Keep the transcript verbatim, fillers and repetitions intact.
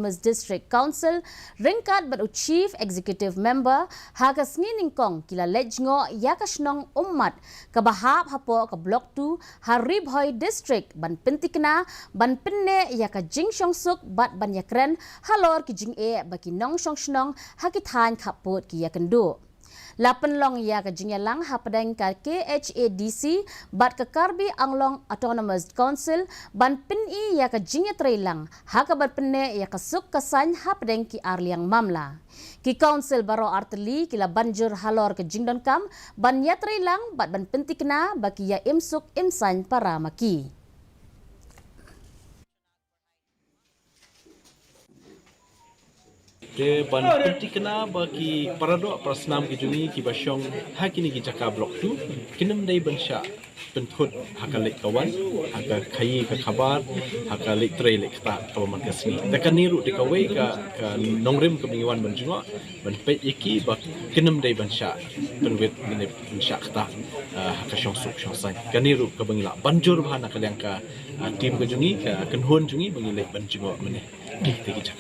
Autonomous District Council ryngkat bad u Chief Executive Member ha ka sngi nyngkong ki la leit jngoh ïa ka shnong Ummat kaba hap hapoh ka Block two ha Ri Bhoi District ban pyntikna, ban pynneh ïa ka jingshongsuk bad ban ïakren halor ki jingeh ba ki nongshong shnong ha ki thaiñ khappud ki ïakynduh. La pynlong ïa ka jingïalang hapdeng ka K H A D C bad ka Karbi Anglong Autonomous Council ban pyni ïa ka jingïatreilang ha kaba pynneh ïa ka suk ka saiñ hapdeng ki arliang mamla. Ki Council baroh artylli ki la ban jur halor ka jingdonkam ban ïatreilang bad ban pyntikna ba ki ïa im suk im saiñ para ma ki. Te ban pyntikna ba ki paradoh parasnam ki jong ngi kiba shong ha kine ki jaka Block two kin ym dei ban shah pynthut ha ka leit ka wan, ha ka khaïi ka khabar, ha ka leit trei leit ktah kaba man ka sngi. Te kane ruh dei kawei ka, ka nongrim kaba ngi wan ban jngoh ban peit ïa ki ba kin ym dei ban shah pynwit, kin ym dei ban shah ktah, ah, ha ka shongsuk shongsaiñ. Kane ruh kaba ngi lah ban jur bha na ka liang ka, ah, team ka jong ngi, ka kynhun jong ngi ba ngi leit ban jngoh mynne. Te ki jaka.